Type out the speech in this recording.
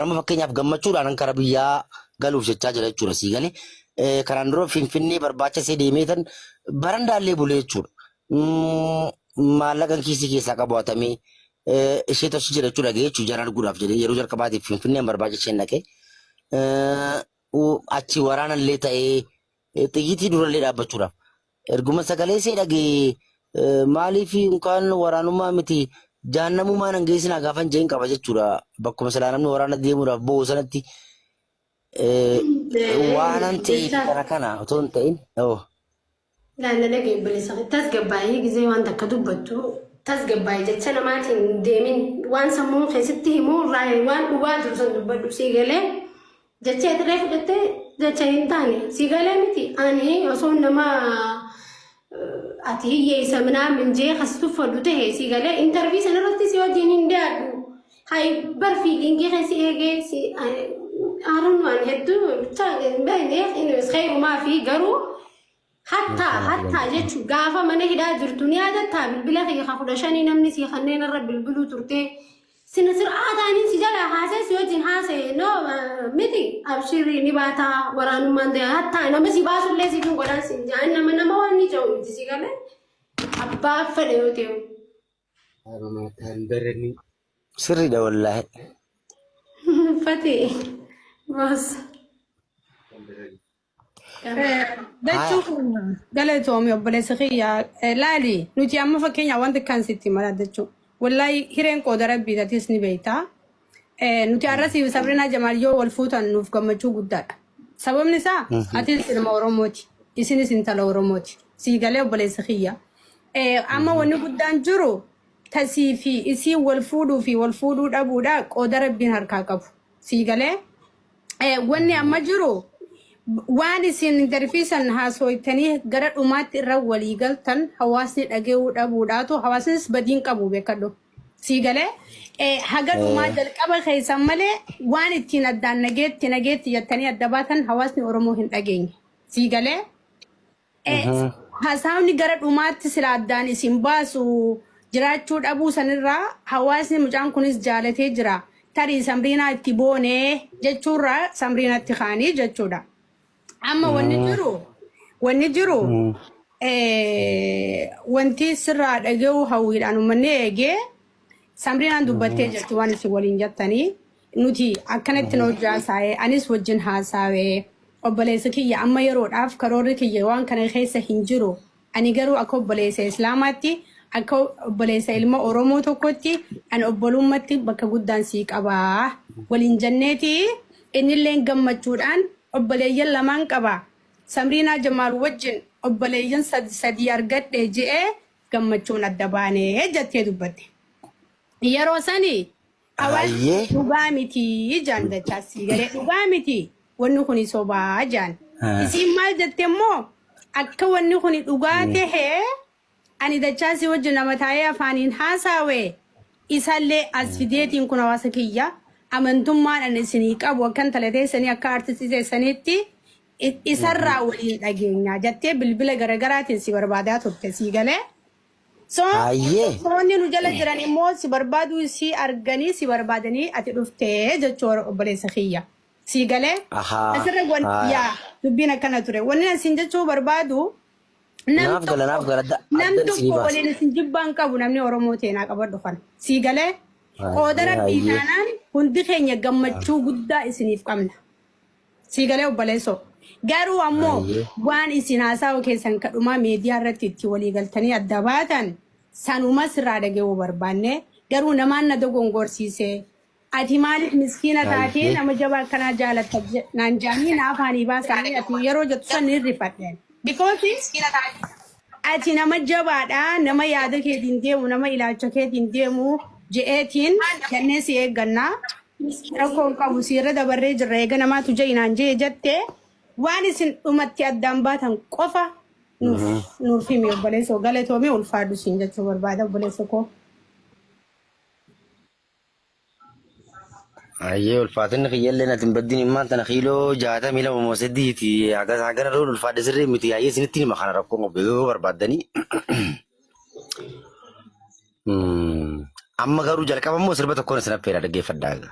Amma fakkeenyaaf gammachuudhaan kara biyyaa galuuf jechaa jira jechuudha sii galee. Kanaan dura Finfinnee barbaacha isee deemee tan barandaallee bulee jechuudha. Maallaqan kiisii keessaa qabu hatamee ishee tosi jira jechuudha gahee jechuudha jara arguudhaaf jedhee yeroo jalqabaatiif Finfinneen barbaacha isheen dhaqee. Achi waraanallee ta'ee xiyyitii durallee dhaabbachuudhaaf. Erguma sagalee ishee dhagee maaliif unkaan waraanummaa miti jahannamummaa nan geessinaa gaafan jeen qaba jechuudha. Bakkuma silaa namni waraana deemuudhaaf bo'u sanatti waanan ta'eef kana kana otoo hin ta'in. Laalla dhagee obboleessa kee tasgabbaa'ee gizee waan takka dubbattu tasgabbaa'ee jecha namaatiin hin deemin waan sammuun keessatti himuu irraa waan dhugaa jiru san dubbadhu sii galee jecha itirree fudhattee jecha hin taane sii galee miti ani osoo nama ati hiyyeessa minaa minjee kas tuffadhu ta'e sii galee intarvii sanarratti si wajjin hin dhiyaadhu hay bar fiilingii keessi eegee si aarunnu ani hedduu bichaa hin beekne kheyrumaa fi garuu Hattaa hattaa jechuun gaafa mana hidhaa jirtu ni yaadattaa bilbila kee ka 15 namni sii kanneen irra bilbiluu turtee sina sir'aataaniin si jalaa haasee si wajjin haasa'e no miti abshirri ni baataa waraanummaan ta'e hattaa nama si baasullee siif hin godhaan siin jaan nama nama waan ni ja'u miti si galee abbaa fedhe yoo ta'u. Sirriidha wallaahi. Fatee boos. Dachuu kun galatoomi obboleessa kiyya laali nuti amma fakkeenya wanta kan sitti mala dachuu wallaahi hireen qooda rabbii tatis ni beekta. Nuti arrasii Sabrinaa Jamaal yoo wal fuutan nuuf gammachuu guddaadha. Sababni isaa atis ilma Oromooti isinis intala Oromooti sii galee obboleessa kiyya. Amma wanni guddaan jiru tasii fi isii wal fuudhuu fi wal fuudhuu dhabuudha qooda rabbiin harkaa qabu sii galee. Wanni amma jiru waan isin garfiisan haasooytanii gara dhumaatti irra walii galtan hawaasni dhaga'uu dhabuudhaatu hawaasnis badiin qabu beekadhu. Sii galee haga dhumaa jalqaba keessan malee waan ittiin addaan nageetti nageetti jettanii adda baatan hawaasni Oromoo hin dhageenye. Sii galee Hasaawni gara dhumaatti sila addaan isin baasu jiraachuu dhabuu sanirraa hawaasni mucaan kunis jaalatee jira. Tarii Samriinaa itti boonee jechuurraa Samriinatti kaanii jechuudha. Amma wanni jiru wanni jiru wanti sirraa dhaga'uu hawwiidhaan uummanni eegee Samriinaan dubbattee jirti waan isin waliin jettanii nuti akkanatti na hojii haasa'ee anis wajjin haasa'ee obboleessa kiyya amma yeroodhaaf karoorri kiyya waan kana keessa hin jiru ani garuu akka obboleessa islaamaatti akka obboleessa ilma Oromoo tokkotti ani obbolummatti bakka guddaan sii qabaa waliin jenneeti innilleen gammachuudhaan obboleeyyan lamaan qaba Samriinaa Jamaal wajjin obboleeyyan sadii argadhe je'ee gammachuun adda baane jettee dubbatte. Yeroo sani hawaasni Hayyee. dhugaa miti jaan dachaa sii galee dhugaa miti wanni kuni sobaa jaan. Isiin maal jette immoo akka wanni kuni dhugaa tahe ani dachaa si wajjin nama taa'ee afaaniin haasaawe isallee as fideetiin kun hawaasa kiyya amantummaan ani isinii qabu akka intala teessanii akka artistii teessaniitti isarraa waliin dhageenya jettee bilbila garagaraatiin si barbaadaa turte sii galee. So Hayyee. hordoftoonni nu jala jiran immoo si barbaaduu si arganii si barbaadanii ati dhuftee jechuu obboleessa kiyya. Sii galee. Ahaa. Asirra wan Haa. yaa dubbiin akkana ture. Wanni ani siin jechuu barbaadu nam Naaf gala tokko naaf gala adda nam addan isinii tokko baasa. waliin isin jibbaan qabu namni Oromoo teenaa qabadhu kana. Sii galee qooda Hayyee rabbii hayyee. taanaan hundi keenya gammachuu guddaa isiniif qabna. Sii galee obboleessoo. Garuu ammoo Hayyee. waan isin haasa'u keessan kadhumaa miidiyaa irratti itti walii galtanii adda baatan sanuma sirraa dhaga'uu barbaanne garuu namaan na dogongorsiise. Ati maaliif miskiina taatee Hayyee. nama jabaa akkanaa jaalatta naan jaanii na afaanii baasanii ati yeroo jettu san ni rifadhe. Because ati nama jabaadha nama yaada keetiin deemu nama ilaalcha keetiin deemu je'eetiin jennee si eeggannaa. Rakkoo hin qabu siirra dabarree jirra eega namaatu ja'i naan je'e jette waan isin dhumatti addaan baatan qofa nuuf nuuf himi obboleessoo galatoomii ulfaadhu siin jechuu barbaada obboleessa koo. Ayyee ulfaatinni kiyyallee natti hin baddin immaan tana kiiloo 62 moo sadiiti hagas hagana roon ulfaadhe sirrii miti ayyee isinitti hima kana rakkoon qabu yoo barbaaddanii. Amma garuu jalqaba immoo sirba tokkoon isin affeera dhaggeeffadhaa.